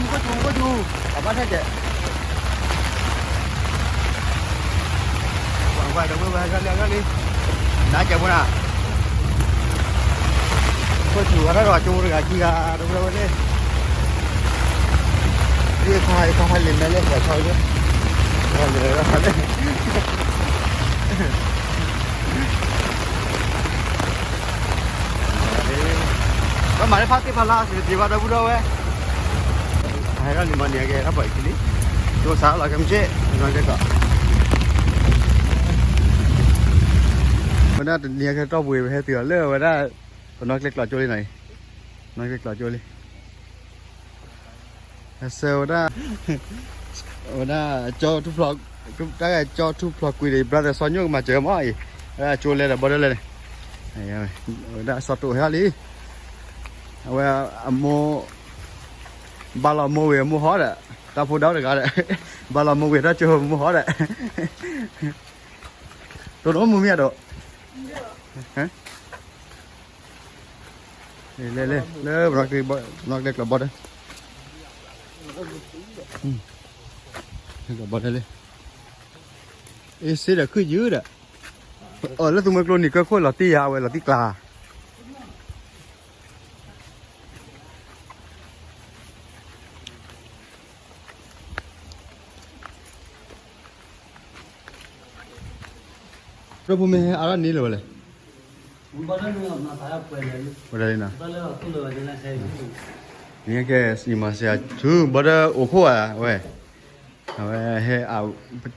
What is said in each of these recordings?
မူခိၣ်ထူ, မူခိၣ်ထူ, အဘၣ်ထဲကဲး, ဝဲဒီပုၢ်ဝဲၢ် ဂၤလံ ဂၤလံ, နါကဲးဖိနၤ, မူခိၣ်ထူ အတၢ်ဒီးကၠိတဂၤခံဂၤ ဒီပုၢ်ဝဲၢ်န့ၣ်, ယခါ ယခါဖးလံာ်မဲလၢပှၤဆီလၢ, ပှၤလၢ ပမၤလၢဖးသ့ၣ်ဖးလါ စံးတ့ၢ်ဘၣ်ဒီပုၢ်ဒီဝဲၢ်, ဟဲထီၣ်လံမၤန့ၢ်က့ၤထီၣ်ပှၤအံၤလံ, ကၠိစးလီၤကဲမ့ၢ်က့, နီၢ်ကဲကီး, ဝဲဒၣ်တနံၤကဲထီၣ်ပှ့ၤ ပဟဲတုၤအီၤလၢဝဲဒၣ်, ပနီၢ်ကျဲကျိးကၠိလံနီၤအံၤ, နီၢ်ကျဲကျိးကၠိလံ ဟဲဆၢဝဲဒၣ်, ဝဲဒၣ်ကၠီထူၣ်ဖျိ, တၢ်ကၠီထူၣ်ဖျိကွံာ်ဒီး brother စီၤညိၣ်ကမၤစၢၤမးအံၤ, ဝဲဒၣ်ကၠိလဲဒီး border လဲန့ၣ်, ဝဲဒၣ်စီၤတိာ်ဟဲလံ, အဝဲအမိၢ်, ဘၣ်လီၤမိၢ်ဝံၤအမိၢ်ဟီဒီး, တၢ်ဖိဒၣ်တဂၤဒီး, ဘၣ်လီၤမိၢ်ဝံၤတၢ်ကၠိမိၢ်ဟီဒီး, တိၢ်နီၣ်မုာ်မ့ၢ်အဒိး လဲၤလဲၤ လၢပနီၢ်ကျဲကျိး border, ကျိး border လံ, အ့စ့ဒီးခုၣ်ယုၢ်ဒီး, အၢ လၢသူမွဲကျိနံၤကၢၢ်ခိၣ်လီၤတံၢ်ယၤ အဝဲလီၤတံၢ်ကျါ ဒီဖိမ့ၢ်ဟဲအါထီၣ်န့ၢ်လၢၤဝဲလဲၣ်, ဝဲဒၣ်လံနီၤ, နကဲစံးမၤစၢၤဆူ border အိၣ်ခိၣ်ဧါဝဲ, အဝဲဟဲအါ,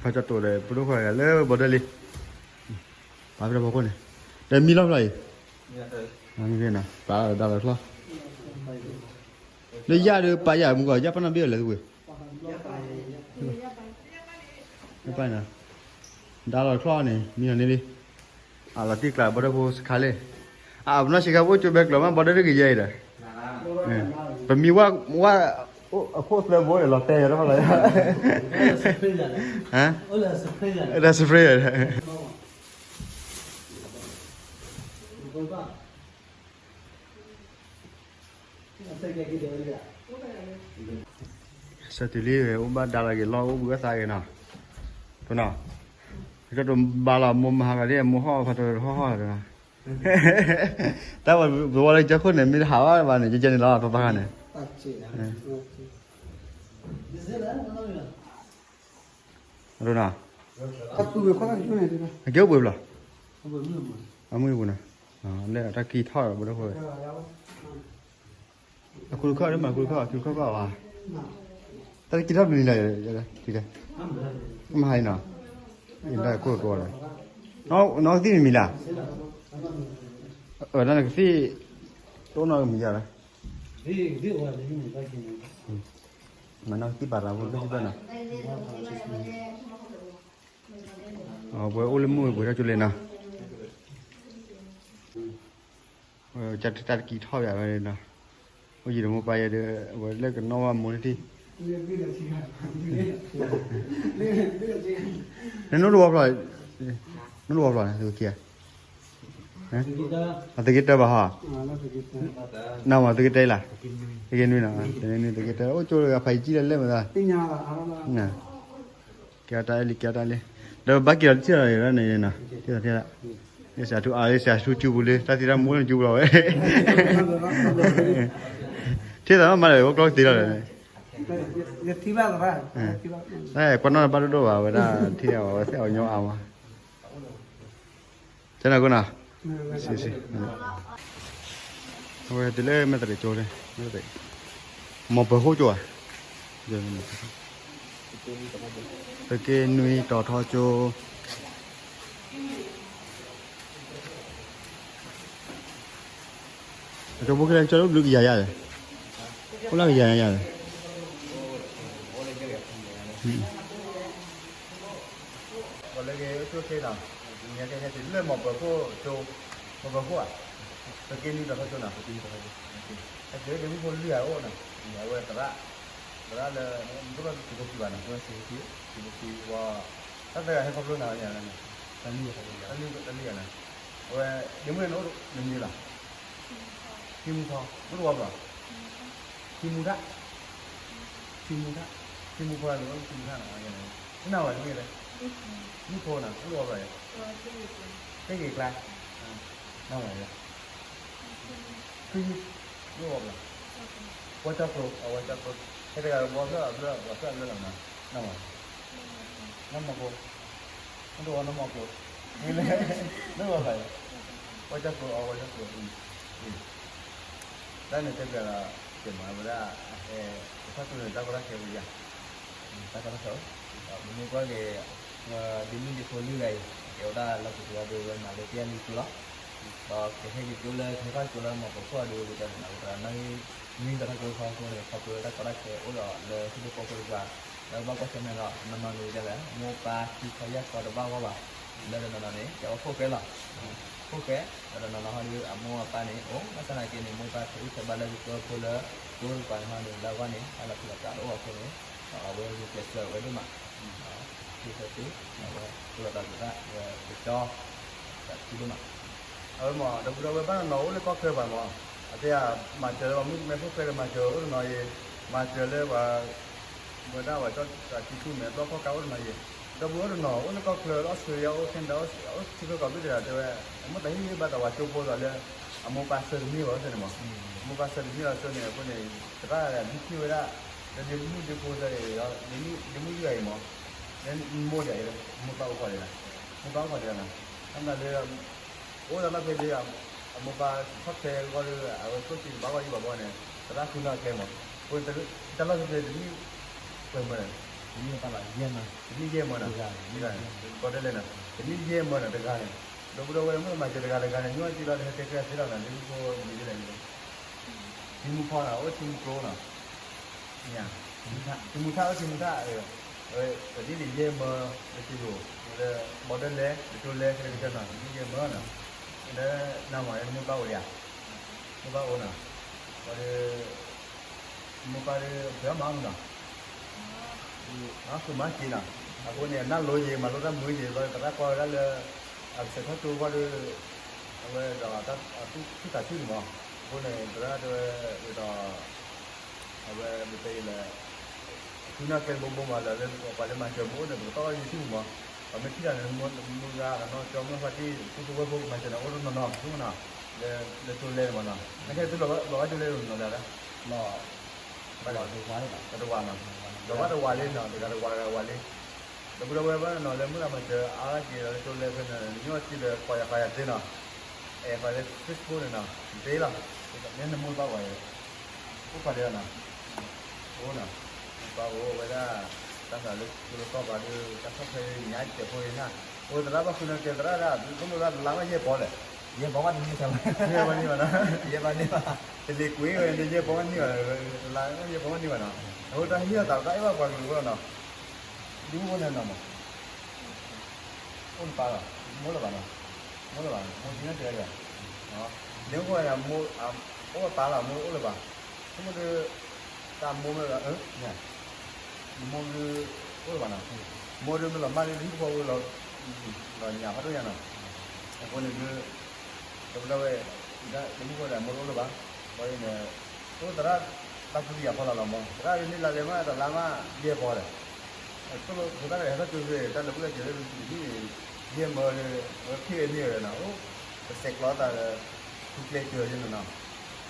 ဖးကၠီတိာ်ဒီးပဒိၣ်ခိၣ်ဂၤလၢ border လံ, ပာ်ဖဲဖီခိၣ်န့ၣ်, ဒီးမံလီၢ်ဖျီအံၤ, ပာ်ဒီးဒါလီၤချီ, လၢယၢ်ဒီးပာ်ယၢ်မူကီး ယၢ်ပၢ်နီၢ်ဘ့ၣ်အီၤလဲၣ်သဝ့ၢ် ဒါလီၤချီန့ၣ် မံလီၤန့ၢ်လံ, အလီၤတံၢ်ကျါ border ဖိစခါလံ, အပနီၢ်ဆံးခါပအိၣ်ကၠိဘဲကျိးမး border တဂ့ၤယဲအံၤဒီး, ပမံဝဲ, ဝဲ, အခိၣ်သၢဘိန့ၣ် လီၤတဲာ်ယၤတဖၣ်လီၤ, ဒၣ် spray ယၤ, စးတုၤလံ အိၣ်ဘၣ်ဒါလီၤက့ၤလီၢ်အိၣ်ဘှံးအသးက့ၤနီၤ, ပနီၤ, ကၠီတိာ်ဘၣ်လီၤမိၢ်မဟါကီးဒ်မိၢ်ဟီၣ်ဖးထီဟီၣ်ဟီၣ်ဒီးနီၤ, တၢ်ပဝီလၢကၠီခိၣ်န့ၣ် မ့ၢ်တဟးဘၣ်ဘၣ်န့ၣ် ကဲကဲန့ၣ်လီၤ သီသီခါန့ၣ် အကဲအိၣ်ဘှံးဘျီ, အမုၢ်ပူၤနီၤ, လၢတၢ်ကံထီၣ်ဒီး ဘိဒိၣ်ခိၣ်ဝဲ, အကူတခီၣ်ဒ်မး ကူတခီၣ် ကူတခီၣ်ဘၣ်, တၢ်ကံထီၣ်ဘျုးနံၤလီၤ, မဟါအံၤနီၤ, အံၤတၢ်ကိၢ်ကိၢ်ဒီး, နီၢ်ကသံၣ်မံၤမံၤလၢ်, အဝဲဒၣ်နကသံၣ်, တအိၣ်နီတမံၤယၤလီၤ, မ့ၢ်နီၢ်ကသံၣ်ပာ်သးဖိသ့ၣ်သ့ၣ်နီၤ, ပှၤအိၣ်လၢမုၢ်ဝဲပှဲၤထီၣ်ကၠိလဲၣ်နီၤ, တၢ်တကံထီၣ်ယၤဝဲနီၤ, အိၣ်ယံၤဒီးမိၢ်ပၢ်ယဲဒီး အဝဲလၢကနီၣ်ဝဲမိၢ်တထံၣ်, နနိၣ်တဝီဖျိ, နိၣ်တဝီဖျိန့ၣ် သုးက့ၤ, အသုးက့ၤတၢ်ဘၣ်ဟီ, နမ့ၢ်သုးက့ၤတၢ်လၢ်, သုးက့ၤနွံနီၤ, သုးက့ၤနွံ သုးက့ၤတၢ် အိၣ်ကၠိလၢအဖးယံၤကံၣ်လၢလဲၣ်မးသး ကဲတၢ်အဲၣ်လံ ကဲတၢ်လံ, ဒီးဘၣ်က့ၤလီၤတထံၣ်လီၤန့ၣ်, ထံၣ်လီၤထံၣ်လီၤ, ဆရာထူအါလံ ဆရာထူကၠူပူၤလံ တၢ်သံတၢ်မူလၢကၠူပူၤလီၤဝဲ, ထံၣ်သးမးမးလၢ အိၣ်ကျီၢ်ကသ့လီၤ, ကွၢ်နီၣ်ဘၣ်ဒိၣ်ဒိၣ်ဘၣ်ဝဲဒၣ် ထံၣ်အဝဲသ့ၣ်အီၤညီအါမး ကဲနီၤ, အဝဲတုၤလၢမဲၢ်တရံးကၠိန့ၣ်, မဲၢ်တရံး, မီၤပၢၤခိၣ်ကၠိဧါ, သုးက့နွံတီၤထီကၠိ, ကၠိဖိခဲလၢာ် ကၠိလၢဘျုးကယၤယၤလဲၣ်, အိၣ်လၢကယၤယၤလဲၣ် ပှၤလၢက့ၤအိၣ်ကၠိသ့နီၤ, မ့ၢ်ကဟဲတုၤလၢမီၤပၢၤခိၣ်ကၠိ, မီၤပၢၤခိၣ်ဧါ, သုးက့နွံတီၤထီကၠိနီၤ, ဟဲတုၤလၢဒ့မုၣ်ဖိလွံၢ်ဂၤအိၣ်နီၤ, အဝဲသရၣ်, သရၣ်လၢ, မ့ၢ်ဘၣ်သုးဖိခံဘၣ်နီၤ, သုးဖိခံ, တၢ်သၢဂၤဟဲခီဖျိနၤ, တၢ်လွံၢ်ဂၤနီၤ, အဝဲဒ့မုၣ်န့ၣ်အိၣ်နမံၤလီၤ, ဟံးမူထီ, မ့ၢ်တဝီဘၣ်, ဟံးမူထီ ထံမူထၣ်, ထံမူဖီန့ၣ် အိၣ်ထံမူထၣ်နီၤ, နၢ်ဝဲတမ့ၢ်လဲၣ်, မုၢ်ဖိနီၤ အိၣ်လီၤဘၣ်ယဲ, သ့ၣ်ဂ့ၤကျါ, နၢ်ဝဲယဲ, ထွံၣ်, အိၣ်လီၤဘၣ်, ဝါကၠီကျိ, အဝါကၠီကျိ, ဟဲတဂၤဘီဖျၢၣ်အဘျၢၣ် ပှၤဖျၢၣ်အဘျၢၣ်လီၤနီၤ, နၢ်ဝဲ, နၢ်မီၢ်ဖိ, နတဝီနၢ်မီၢ်ကျိ, နၢ်ဝဲဘၣ်ယဲ, ဝါကၠီကျိ အဝါကၠီကျိ, တၢ်န့ၣ်တဲပျးလီၤ, ကဲမးဝဲဒၣ်, ပထီၣ်ကၠိန့ၣ် တၢ်ကီတၢ်ခဲဝဲယၤ, တၢ်ကီတၢ်ခဲအိၣ်, ပမ့ၢ်ကွၢ်က့ၤ, ဒ်မုၣ်ဒ်ဖိလွံၢ်ဂၤအံၤ ကဲဝဲဒၣ်လၢပူၤကွံာ်အီၤဒီး ဝဲမၤလၢပျၢ်လံကၠိလီၤ, ဒီးကဟဲက့ၤကၠိလၢကဟဲထီၣ်ကၠိလၢမီၢ်ပိာ်ခိၣ်အီၤဒီး ကတဲန့ၣ် ပသရၣ်နီၣ်ဂံၢ် မ့ၢ်သရၣ်ကၠိခီအဃိန့ၣ် ခီဖျိလၢတၢ်ကီတၢ်ခဲအိၣ်ဒီးလၢဟံၣ်ဖိဃီဖိတပၤ, လၢဘၣ်ကွၢ်ဆၢၣ်မဲာ်ဒီး နီၢ်နီၢ်န့ၣ်ဝဲဒၣ်လဲၣ် မိၢ်ပၢ်သံခီယၢ်ခီတဘၣ်ဂီၢ်ဘၣ်, လၢတနီၤနီၤန့ၣ် ကဲဝဲခိၣ်ဃဲလီၤ, ခိၣ်ဃဲ, ဒီးတနီၤနီၤဟီဒီး အမိၢ်အပၢ်န့ၣ် အိၣ်ဘၣ်ဆၣ်သနာ်က့န့ၣ် မိၢ်ပၢ်ခဲအံၤခဲဘၣ်လၢကကၢၢ်ခိၣ်လၢ ကၠိတပၤန့ၣ်ဟီန့ၣ် လၢအဂီၢ်န့ၣ် တၢ်လီၤဖုးလီၤကးတအိၣ်အဃိန့ၣ် အဝဲဂုာ်ကျဲးစၢးဝဲဒိၣ်မး, သုးခၢသုး, အဝဲ ပလီၢ်သးသး ကၠီ, တၢ်ထံဒိၣ်မး, အဝဲမ့ၢ် ဒီပုၢ်ဒီဝဲၢ်ဘၣ်နီၢ်နီၢ်အိၣ်လၢကီၢ်ချၢပၤမး, အတဲယၤ မၤစၢၤလၢပှၤမုၣ်ကမဲဖိဃဲဒီး မၤစၢၤအိၣ်တနီၤအံၤ, မၤစၢၤလၢပှၤ ဝဲဒၣ်ပှၤကၠီတၢ်ထံဆူၣ်မဲာ်ဘျီၣ်ဖီၣ်ကါအိၣ်တနီၤအံၤ, ဒီပုၢ်ဝဲၢ်အိၣ်တနီၤ အိၣ်လၢကီၢ်ချၢ လၢအီစထြ့လယါ အိၣ် Canada အိၣ် အိၣ်ထံဖိကီၢ်ဖိသ့ၣ်ဒီး တဲဝဲ အမိၢ်သးဟ့ၣ်ဂံၢ်ဘါသးပှၤကၠိဖိသးလၢ အမိၢ်ပၢ်ဆၢတန့ၢ်ဘၣ်ဝဲသ့ၣ်န့ၣ်မး, အမိၢ်ပၢ်ဆၢတန့ၢ်အီၤဆိန့ၣ် အဃိန့ၣ် သရၣ်ဒုးထံၣ်ဝဲဒၣ် လၢဒ့မုၣ်ဒ့ဖိသ့ၣ်ဒီး ဒ့မုၣ်ယုၢ်အံၤမး, လၢမိၢ်ဒၣ်အံၤ မိၢ်ပၢ်အိၣ်ခိးဒံး, မိၢ်ပၢ်အိၣ်ခိးဒံးနီၤ, အမနုၤလၢ အိၣ်သးလီၢ်ဖဲဒၣ် အမိၢ်ပၢ်ဆီၣ်ထွဲအဂီၢ်ဒီး အဝဲဆိၣ်က့ၤတဘၣ်ဂီၢ်ယံၤဘၣ်ဘီန့ၣ် သရၣ်ဃုနီၢ်ကျဲမး, အဃိန့ၣ် တၢ်လီၢ်ဖဲဖဲတနံၣ် ပှဲၤမၢ, တနံၣ်ပၢ်လီၤယဲၢ်မၢ, တနံၣ်ယဲၢ်မၢနီၤ, ဘီဒဲလဲၣ်နီၤ, တနံၣ်ယဲၢ်မၢနီၤ တဂၤန့ၣ်, ဒီပုၢ်ဒီဝဲၢ်မ့ၢ်မၤစၢၤတဂၤတဂၤန့ၣ် ညီထံလီၤတဟဲတဲကျဲသ့လီၤနီၤ ဒ့မုၣ်ဖိမံၤဒ်လဲၣ် ထံမူဖီနီၤ အိၣ်ထံမူကျိနီၤ, ထံမူထၣ် အိၣ်ထံမူထၣ်, ပဒ်န့ၣ်ယဲၢ်မၢ လၢကယိာ် လၢဘီဒဲလဲၣ် လၢကၠိလဲၣ် ခဲလၢာ်ကတၢၢ်နီၤ တနံၣ်ယဲၢ်မၢနီၤ, လၢနမၤဝဲမိၢ်ပၢ်အိၣ်ဒံးဧါ, မိၢ်ပၢ်အိၣ်နီၤ, ဝဲဒီး မိၢ်ပၢ်ဒီး ပှၤမၤမုာ်နီၤ, မၤဃုာ်မၤစ့ၤနီၤ, အဃိန့ၣ် နၢ်လိၤယံၤ မၤလိတၢ်မုာ်ယံၤဘျီ သရၣ်ကွၢ်ဝဲဒၣ်လၢ အကစၢၢ်ထီၣ်ကၠိအဂီၢ်ဒီး အဝဲဒီးသူၣ်ခုသးခုန့ၣ်မး, အဃိန့ၣ် သရၣ်တဲဝဲ ဒီး အဝဲပတဲအံၤလၢ ဃုနီၢ်ကျဲတဘိဘိမးလၢ ပှၤလၢမၤစၢၤမ့ၢ်အိၣ်န့ၣ် ပကတီၢ်ထီၣ်ယံၤထံၣ်ပူၤမး, ပှၤမ့ၢ်ထံၣ်တၢ်န့ၣ် မုၢ်ဂၤနီၢ်ကၠီမုၢ်ဖါတံၢ် သူၣ်ဖိဝဲၢ်ဖိမၤစၢၤန့ၣ် အိၣ်တနီၤနီၤ ဆိကမိၣ်နီၤ, လၢကၠိလဲၣ်န့ၣ်မးနီၤ, နခဲအံၤသုလီၤဘၣ်ကၠိလဲၣ်တနီၤလၢၤဒၣ် လီၤ တဝးနီၤ, လီၤဘၣ်တဝးလံနီၤ, တဂၤတဝးတဂၤဝးလံ, ဒီပုၢ်ဒီဝဲၢ်ဘၣ်နီၤ လၢမုၢ်ဂၤမၤစၢၤအါထီၣ်က့ၤလၢကၠိလဲၣ်ဖဲန့ၣ် ညီထံလၢကိးယၤဃာ်ယၤသ့နီၤ, အဲၣ်ဃာ်လၢ Facebook န့ၣ်နီၤ, သ့လီၤ, မ့ၢ်နမိၢ်ဘၣ်ဝဲ အိၣ်ခိးဒံးနီၤ, အိၣ်နီၤ, မိၢ်ဘၣ်အိၣ်ဝဲဒၣ် တၢ်သးလၢကၠိလၢကီၢ်ပၤဒီး တၢ်ဆီၣ်ထွဲညါတစဲးဖိအံၤနီၤ, အိၣ်သရၣ်ဘၣ်ဃုနီၢ်ကျဲသရၣ်ဒၣ် ဒိၣ်ဒိၣ်သရၣ်တလါဘၣ်ယဲၢ်ပီၤလဲၣ်, ယဲၢ်ပီၤဘၣ်တနံၣ်ဆၢ, ယဲၢ်ပီၤန့ၣ်ဘၣ်, တလ့ၤကွံာ်ဝဲန့ၣ် ယဲၢ်ပီၤဘၣ်န့ၢ်ဘၣ်, တလါဘၣ်ယဲၢ်ပီၤဘၣ်န့ၢ်ဘၣ်နီၤ, အဃိတၢ်ဟ့ၣ်အသးတၢ်အဲၣ်ဘၣ်ပှၤကလုာ်အဂီၢ်နီၤ, ဒ်မုၢ်ဖိန့ၣ်နီၤမး အိၣ်လၢပၢ်လီၤ, မိၢ်လၢၤဘၣ်နီၤ, မိၢ်လၢၤဘၣ်, မိၢ်သံန့ၣ်တဲလၢၤ, ဒ်မုၢ်ဖိန့ၣ် အိၣ်လၢပၢ်လီၤ မိၢ်အိၣ်လၢၤဘၣ်, ဆိကမိၣ်ဒီး တၢ်မိၢ်မ့ၢ်လီၤ, မိၢ်ဒုး အိၣ်လၢၤဘၣ်နီၤ, မိၢ်ဒုးမ့ၢ်လီၤမၢ်လၢဟံၣ်ဖိဃီဖိလီၤ, လီၤညၣ်ဖးဒိၣ်ညါနီၤ, အဃိန့ၣ်ဒုး ဒီပုၢ်ဒီဝဲၢ် ဒ်မုၢ်ဖိဒီး မိၢ်တအိၣ်လၢၤဘၣ်, ဘၣ်အံၤန့ၣ် အိၣ်သရၣ် တၢ်သူၣ်ယၤဖီလာ်လီၤမး သရၣ်ဒ်န့ၣ်လါလဲမး တလါမး ယဲၢ်ပီၤဒီး အသိၣ်လိဖိသၣ်ဒီး ဟဲထီၣ်ကၠိဖဲ တၢ်လၢာ်ဘူၣ်လၢာ်စၢၤလၢ ယဲၢ်မၢဒီး အဝဲဖ့ၣ်ဝဲန့ၢ်ဝဲနီၤ, အိၣ် ပဆဲးကျိးသးဒီး ထူကျဲစၢၤယဲၢ်နီၤနီၤ,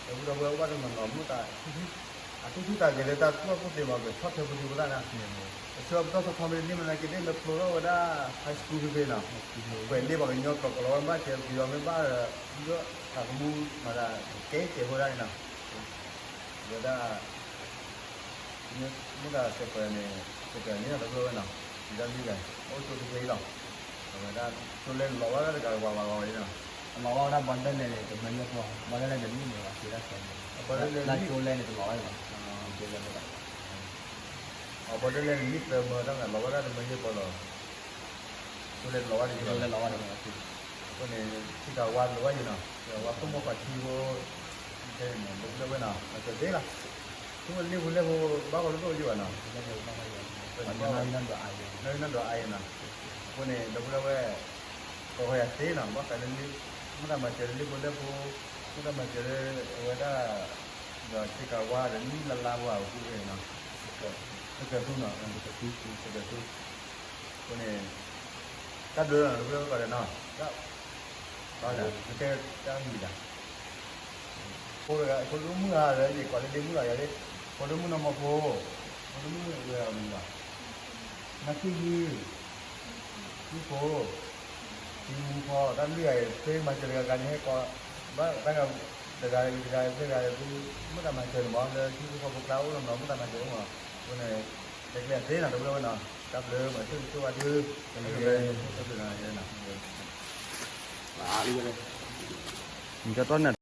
ဒီပုၢ်ဒီဝဲၢ်အိၣ်ဘၣ်တနီၤနီၤ မ့ၢ်တၢ် အထူၣ်ထူၣ်သးဂဲၤလၢတၢ်ကူၣ်ဘၣ်ကူၣ်သ့မး ကဆီၣ်ထွဲဖိဒံဖိသၣ်န့ၣ်, အဆၢကတီၢ်ဆီခီမ့ၢ်တန့ၢ်မးနာ်က့သ့ၣ် မ့ၢ်ဖျိထီၣ်ဝဲဒၣ် high school ဖဲဖဲနီၤ, ကွဲးလ့ပှၤကညီကျိာ်ကလီၤဝဲဘၣ်စဲး ပယီၤမ့ၢ်ဘၣ်ဒီး ဒိၣ်သးကမူမၤသး ကဲကဲဖိဒၣ်န့ၣ်နီၤ ဝဲဒၣ် မ့ၢ်တၢ်စဲးပၢၤန့ၣ် စဲးပၢၤန့ၣ် ဒီပုၢ်ဒီဝဲၢ်နီၤ ဒ်တၢ်မံဂၤ အိၣ်ကၠိတဖဲအံၤလီၤ. အဝဲဒၣ် ကၠိလဲၣ်လီၤဝဲဒၣ်တဂၤတဝးဝးလီၤဝဲဒၣ်နီၤ အလီၤဝဲဒၣ်ဘီဒၢလဲၣ်န့ၣ် တမၢယဲၢ်ပီၤ ဘီဒၢလဲၣ်တနံၣ်န့ၣ် ဝဲက့ၤဒၣ်ဆၢန့ၣ် ဘီဒၢလဲၣ်တနံၣ် ကၠိလဲၣ်န့ၣ် တလီၤဝဲဘၣ် ကၠိလဲၣ်ဘၣ် အဘီဒၢလဲၣ်န့ၣ် နံၣ်သၢမၢတၢ်မး လီၤဝဲဒၣ်တမၢယဲၢ်ပီၤလီၤ. ကၠိလဲၣ်တလီၤဝဲဒၣ် ကၠိလဲၣ်လီၤဝဲဒၣ် အဃိန့ၣ် ထံကၤဝါတလီၤဝဲယဲၢ်နီၤ ဝဲခိၣ်မိၢ်ပှၤထံဖိ ခဲန့ၣ် ဒီပုၢ်ဒီဝဲၢ်နီၤ မၤစၢၤသ့လီၤ. ဆိကမိၣ်လ့ပူၤလဲၢ်ပူၤ ဘၣ်ဂီၤလိၣ်လိၣ်ယိာ်ဘၣ်နီၤ နီၢ်နီၢ်ဒိးအါယဲၢ်နီၤ အဃိန့ၣ် ဒီပုၢ်ဒီဝဲၢ် ကီၢ်ဂီၤယၤသ့နီၤ ဘၣ်ဃးလၢ မ့ၢ်တၢ်မၤစၢၤလၢလ့ပူၤလဲၢ်ပူၤ မ့ၢ်တၢ်မၤစၢၤလၢအဝဲဒၣ် ဒီးထံကၤဝါဒီးနံၣ်လါလါပှၤအပူၤဖဲနီၤ စက ကသူနီၤ, ကသူ, ကသူ, အဃိန့ၣ် တၢ်ဘျုးလီၤ တဘျုးဘၣ်ဒီးနီၤ, တၢ်, ဘၣ်ဒီး ပတဲတၢ်မံၤလၢ်, ဖိတဂၤ ဖိဒိၣ်မုၣ်ဧါ လၢယကိးလၢဒ့မုၣ်လီၤ ယၤလၢ, ဖိဒိၣ်မုၣ်နီၢ်မီၤဖိ, ဖိဒိၣ်မုၣ်ဝဲအမံၤလီၤ, နၢ်ကုၢ်ယုၢ်, ကုၢ်ဖိ, ထံမူဖီ တၢ်လွံၢ်ဂၤအံၤ သ့မၤစၢၤတဂၤဂၤန့ၣ် ဟဲကိး, ဘၣ်တၢ်ဂၤ, တဂၤဂၤတဂၤသ့ဂၤ မ့ၢ်တၢ်မၤစၢၤန့ၣ်မး လၢထံဖိကီၢ်ဖိကျါအိၣ်လီၤမး မ့ၢ်တၢ်မၤစၢၤအိၣ်မး, အဃိန့ၣ် တၢ်ကျဲသ့နီၤ တဘျီဝဲနီၤ, တၢ်ဘျုးမး ဆိၣ်ဂ့ၤဆိၣ်ဝါဒု, တၢ်ဘျုးနီၤ, နကတီၢ်န့ၣ်